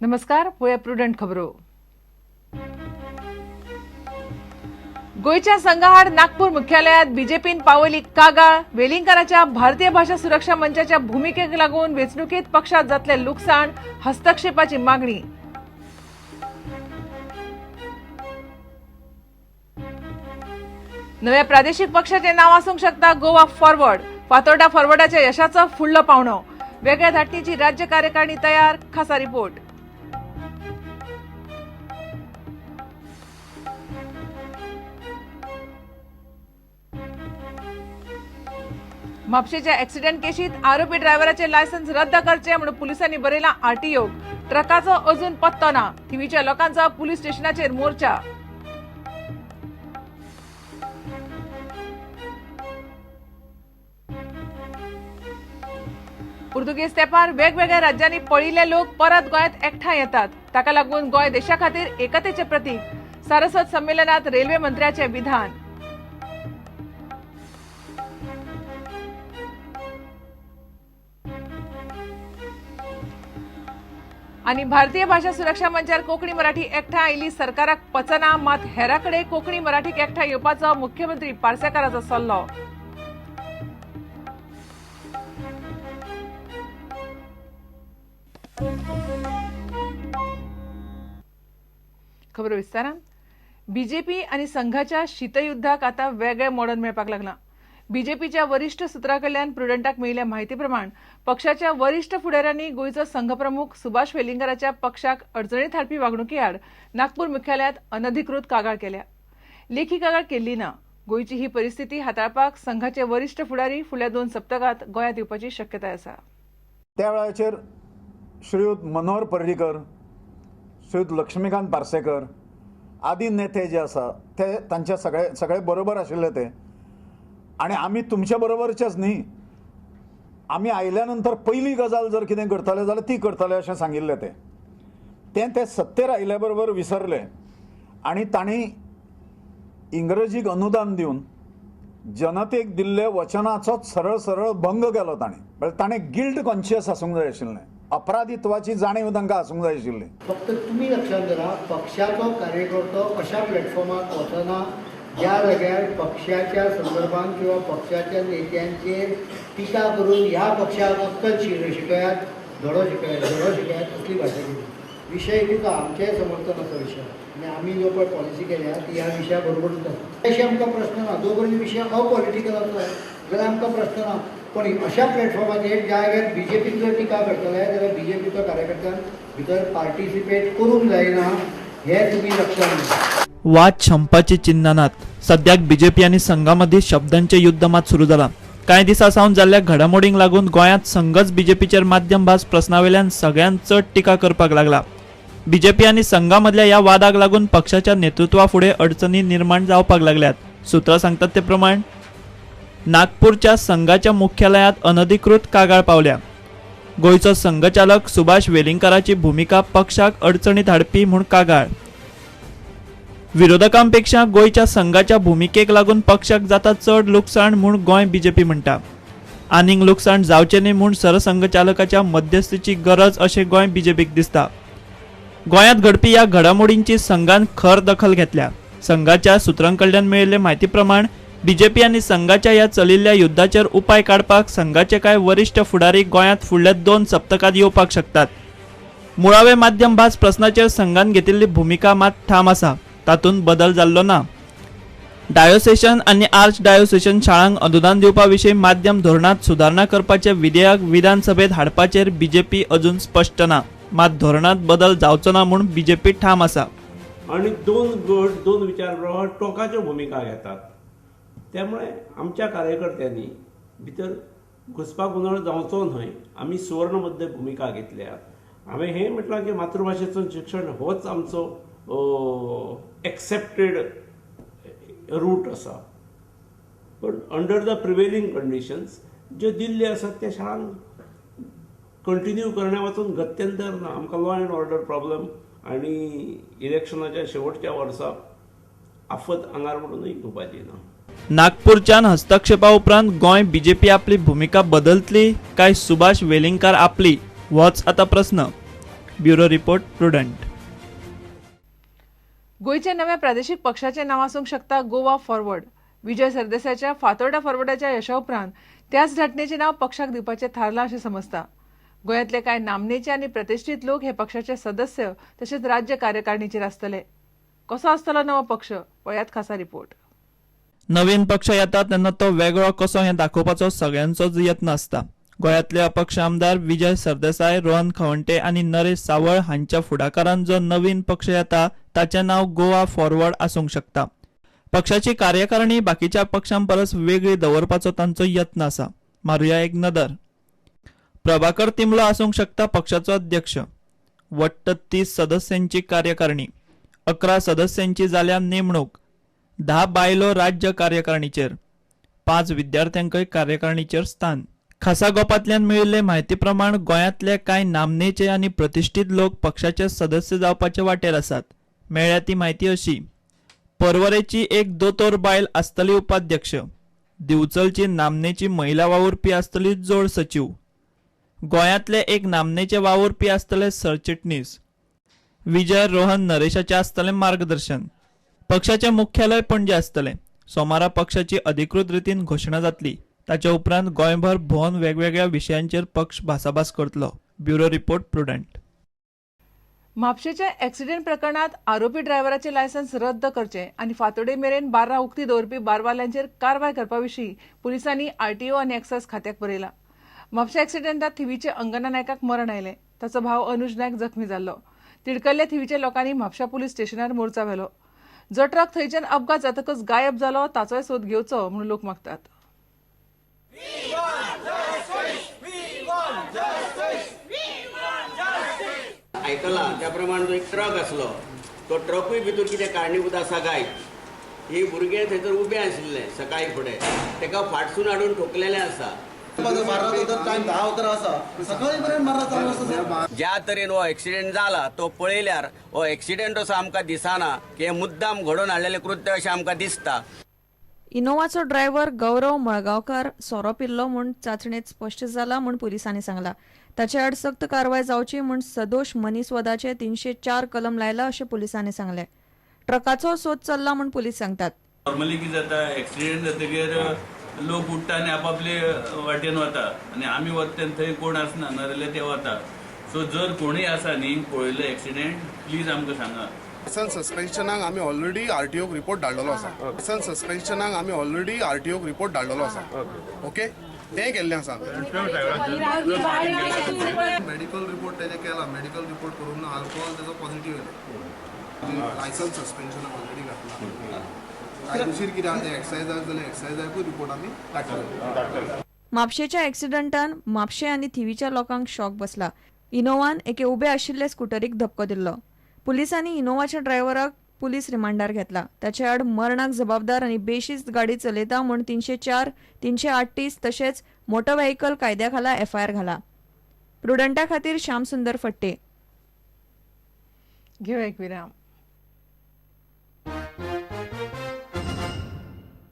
नमस्कार, पळोवया प्रुडंट खबरो. गोंयच्या संघाआड नागपूर मुख्यालयात बीजेपीन पावयली कागाळ. वेलिंगकाराच्या भारतीय भाषा सुरक्षा मंचाच्या भूमिकेक लागून वेंचणुकेत पक्षात जातले लुकसाण, हस्तक्षेपाची मागणी. नव्या प्रादेशिक पक्षाचे नाव आसूंक शकता गोवा फॉरवर्ड. फातोर्डा फॉरवर्डाच्या यशाचो फुडलो पावणो. वेगळ्या धाटणीची राज्य कार्यकारिणी तयार. खासा रिपोर्ट. म्हापशेच्या ऍक्सिडेंट केशीत आरोपी ड्रायव्हराचे लायसन्स रद्द करचे म्हणून पुलिसांनी बरयला आरटीओ. ट्रकाचो अजून पत्तो ना. थिवीच्या लोकांचा पुलीस स्टेशनाचेर मोर्चा. पुर्तुगेज तेंपार वेगवेगळ्या राज्यांनी पळिल्ले लोक परत गोंयांत एकठांय येतात. ताका लागून गोंय देशा खातीर एकतेचें प्रतीक. सारस्वत संमेलनात रेल्वे मंत्र्याचें विधान. आनी भारतीय भाषा सुरक्षा मंचार कोंकणी मराठी एकठांय आयिल्ली सरकाराक पचना, मात हेरां कडेन कोंकणी मराठीक एकठांय येवपाचो मुख्यमंत्री पार्सेकाराचो सल्लो. खबर विस्तारान. बीजेपी आनी संघाच्या शीतयुद्धाक आतां वेगळें मोडण मेळपाक लागलां. बीजेपीच्या वरिश्ठ सुत्रां कडल्यान प्रुडंटाक मेळिल्ल्या म्हायती प्रमाण पक्षाच्या वरिश्ठ फुडाऱ्यांनी गोंयचो संघप्रमुख सुभाष वेलिंगकाराच्या पक्षाक अडचणीत हाडपी वागणुके आड नागपूर मुख्यालयात अनधिकृत कागाळ केल्या. लेखी कागाळ केल्ली ना. गोंयची ही परिस्थिती हाताळपाक संघाचे वरिश्ठ फुडारी फुडल्या 2 सप्तकांत गोंयांत येवपाची शक्यताय आसा. त्या वेळाचेर श्रीयुत मनोहर पर्रीकर, श्रीयुत लक्ष्मीकांत पार्सेकर आदी नेते जे आसा ते तांचे सगळे सगळे बरोबर आशिल्ले ते, आनी आमी तुमच्या बरोबरचेच न्ही. आमी आयल्या नंतर पयली गजाल जर कितें करतले जाल्यार ती करतले अशें सांगिल्लें. ते तें ते सत्तेर आयल्या बरोबर विसरले आनी तांणी इंग्रजीक अनुदान दिवन जनतेक दिल्ले वचनाचोच सरळ सरळ भंग केलो ताणें. म्हळ्यार ताणें गिल्ट कॉन्शियस आसूंक जाय आशिल्लें, अपराधित्वाची जाणीव तांकां आसूंक जाय आशिल्ली. फक्त तुमी लक्षांत धरा, पक्षाचो कार्यकर्तो अशा प्लॅटफॉर्मार वचना ज्या जाग्यार पक्षाच्या संदर्भात किंवा पक्षाच्या नेत्यांचेर टिका करून ह्या पक्षाक अक्कल शिकयात, धडो शिकयात, धडो शिकयात असली भाशा केली. विशय तुका आमचेय समर्थन आसा विशय, आनी आमी जो पळय पॉलिसी केल्या ती ह्या विशया बरोबरूच आसा. अशें आमकां प्रश्न ना. जो पर्यंत विशय अपॉलिटिकल आसा जाल्यार आमकां प्रश्न ना. पण अशा प्लॅटफॉर्माचेर ज्या जाग्यार बीजेपीन जर टिका करतले जाल्यार बीजेपीचो कार्यकर्त्यान भितर पार्टिसिपेट करूंक जायना हें तुमी लक्षांत घेता. वाद शंपाची चिन्ह नात. सद्याक बीजेपी आनी संघा मदीं शब्दांचें युद्ध मात सुरू जालां. कांय दिसां सावन जाल्ल्या घडामोडींक लागून गोंयांत संघच बीजेपीचेर माध्यम भास प्रस्नावेल्यान सगळ्यांत चड टिका करपाक लागला. बीजेपी आनी संघा मदल्या ह्या वादाक लागून पक्षाच्या नेतृत्वा फुडें अडचणी निर्माण जावपाक लागल्यात. सुत्रां सांगतात ते प्रमाण नागपूरच्या संघाच्या मुख्यालयांत अनधिकृत कागाळ पावल्या. गोंयचो संघचालक सुभाष वेलिंगकाराची भुमिका पक्षाक अडचणीत हाडपी म्हूण कागाळ. विरोधकांपेक्षा गोंयच्या संघाच्या भुमिकेक लागून पक्षाक जाता चड लुकसाण म्हूण गोंय बीजेपी म्हणटा. आनीक लुकसाण जावचें न्ही म्हूण सरसंघचालकाच्या मध्यस्थीची गरज अशें गोंय बीजेपीक दिसता. गोंयांत घडपी ह्या घडामोडींची संघान खर दखल घेतल्या. संघाच्या सुत्रां कडल्यान मेळिल्ले म्हायती प्रमाण बीजेपी आनी संघाच्या ह्या चलिल्ल्या युद्धाचेर उपाय काडपाक संघाचे कांय वरिश्ठ फुडारी गोंयांत फुडल्या 2 सप्तकांत येवपाक शकतात. मुळावे माध्यम भास प्रस्नाचेर संघान घेतिल्ली भुमिका मात ठाम आसा, तातूंत बदल जाल्लो ना. डायोसेशन आनी आर्च डायोसेशन शाळांक अनुदान दिवपा विशीं माध्यम धोरणांत सुदारणा करपाचें विधेयक विधानसभेत हाडपाचेर बीजेपी अजून स्पश्ट ना. मात धोरणांत बदल जावचो ना म्हूण बीजेपी ठाम आसा. आनी 2 गट 2 विचार प्रवाह टोकाच्यो भुमिका घेतात. त्यामुळे आमच्या कार्यकर्त्यांनी भितर घुसपागोंदळ जावचो न्हय, आमी सुवर्णमध्ये भुमिका घेतल्या. हांवें हें म्हटलां की मातृभाशेचो शिक्षण होच आमचो एक्सेप्टेड रूट आसा, पण अंडर the prevailing conditions ज्यो दिल्ल्यो आसात त्या शाळांक कंटिन्यू करण्या वाचून गत्यंतर ना. आमकां लॉ एंड ऑर्डर प्रॉब्लम आनी इलेक्शनाच्या शेवटच्या वर्सा आफत आंगार पडूनय घेवपाची ना. नागपूरच्यान हस्तक्षेपा उपरांत गोंय बीजेपी आपली भुमिका बदलतली काय सुभाष वेलिंगकार आपली, होच आतां प्रस्न. Bureau report, Prudent. गोंयच्या नव्या प्रादेशीक पक्षाचें नांव आसूंक शकता गोवा फॉरवर्ड. विजय सरदेसायाच्या फातोर्डा फॉरवर्डाच्या यशा उपरांत त्याच धाटणेचें नांव पक्षाक दिवपाचें थारलां अशें समजता. गोंयांतले कांय नामनेचे आनी प्रतिश्ठीत लोक हे पक्षाचे सदस्य तशेंच राज्य कार्यकारिणीचेर आसतले. कसो आसतलो नवो पक्ष, पळयात खासा रिपोर्ट. नवीन पक्ष येता तेन्ना तो वेगळो कसो हें दाखोवपाचो सगळ्यांचोच यत्न आसता. गोंयांतले अपक्ष आमदार विजय सरदेसाय, रोहन खवंटे आनी नरेश सावळ हांच्या फुडाकारान जो नवीन पक्ष येता ताचें नांव गोवा फॉरवर्ड आसूंक शकता. पक्षाची कार्यकारिणी बाकीच्या पक्षां परस वेगळी दवरपाचो तांचो यत्न आसा. मारुया एक नदर. प्रभाकर तिंबलो आसूंक शकता पक्षाचो अध्यक्ष. वट्ट 30 सदस्यांची कार्यकारिणी, 11 सदस्यांची जाल्या नेमणूक, 10 बायलो राज्य कार्यकारिणीचेर, 5 विद्यार्थ्यांकय कार्यकारिणीचेर स्थान. खासा गोपांतल्यान मेळिल्ले म्हायती प्रमाण गोंयांतले कांय नामनेचे आनी प्रतिश्ठीत लोक पक्षाचे सदस्य जावपाचे वाटेर आसात. मेळ्ळ्या ती म्हायती अशी: पर्वरेची एक दोतोर बायल आसतली उपाध्यक्ष, दिवचलची नामनेची महिला वावुरपी आसतली जोड सचीव, गोंयांतले एक नामनेचे वावुरपी आसतले सरचिटणीस, विजय रोहन नरेशाचे आसतले मार्गदर्शन. पक्षाचे मुख्यालय पणजे आसतले. सोमारा पक्षाची अधिकृत रितीन घोशणा जातली. ताच्या उपरांत गोंयभर भोंवन वेगवेगळ्या विशयांचेर पक्ष भासाभास करतलो. Bureau report, Prudent. म्हापशेच्या एक्सिडेंट प्रकरणात आरोपी ड्रायव्हराचे लायसन्स रद्द करचे आनी फातोडे मेरेन बार्रां उक्ती दवरपी बारवाल्यांचेर कारवाय करपा विशीं पुलिसांनी आरटीओ आनी एक्सायज खात्याक बरयला. म्हापशा एक्सिडेंटात थिवीचे अंगना नायकाक मरण आयलें. ताचो भाव अनुज नायक जखमी जाल्लो. तिडकल्ल्या थिवीच्या लोकांनी म्हापशा पुलीस स्टेशनार मोर्चा व्हेलो. जो ट्रक थंयच्यान अपघात जातकच गायब जालो ताचोय सोद घेवचो म्हणून लोक मागतात. आयकला त्या प्रमाण जो एक ट्रक आसलो तो ट्रकूय भितर कितें कारणीभूत आसा काय, ही भुरगे थंयसर उबे आशिल्ले सकाळी फुडें, ताका फाटसून हाडून ठोकलेलें आसा. ज्या तरेन हो एक्सिडेंट जाला तो पळयल्यार हो एक्सिडेंट असो आमकां दिसना की हें मुद्दाम घडोवन हाडलेलें कृत्य अशें आमकां दिसता. इनोवाचो ड्रायव्हर गौरव मळगांवकार सोरो पिल्लो म्हूण चांचणेत स्पश्ट जाला म्हूण पुलिसांनी सांगला. ताचे आड सक्त कारवाय जावची म्हूण सदोश मनीसवधाचे 304 कलम लायला अशें पुलिसांनी सांगलें. ट्रकाचो सोद चल्ला म्हूण पुलीस सांगतात. नॉर्मली कितें जाता, एक्सिडेंट जातकीर लोक उठ्ठा आनी आपापले वाटेन वता आनी आमी वता तेन्ना थंय कोण आसना, नाजाल्यार ते वता. सो जर कोणूय आसा न्ही पळयलो एक्सिडेंट, प्लीज आमकां सांगा. लायसन्स सस्पेन्शनाक आमी ऑलरेडी आरटीओक रिपोर्ट धाडलेलो आसा. लायसन्स सस्पेन्शनाक आमी ऑलरेडी आरटीओक रिपोर्ट धाडलेलो आसा. ओके, तें केल्लें आसा. मेडिकल रिपोर्ट तेजें केला. मेडिकल रिपोर्ट करून आल्कोहोल तेजो पॉझिटिव्ह येयलो. लायसन्स सस्पेन्शनाक ऑलरेडी घातला. कायदेशीर कितें आसा तें एक्सायजाक जाल्यार एक्सायजाकूय रिपोर्ट आमी धाडटले. म्हापशेच्या एक्सिडंटान म्हापशें आनी थिवीच्या लोकांक शॉक बसला. इनोवान एके उबे आशिल्ले स्कुटरीक धपको दिल्लो. पुलिसांनी इनोवाच्या ड्रायव्हराक पुलीस रिमांडार घेतला. ताचे आड मरणाक जबाबदार आनी बेशिस्त गाडी चलयता म्हूण 304, 338 तशेंच मोटर व्हेकल कायद्या खाला एफआयआर घाला. प्रुडंटा खातीर श्यामसुंदर फट्टे. घेवया एक विराम.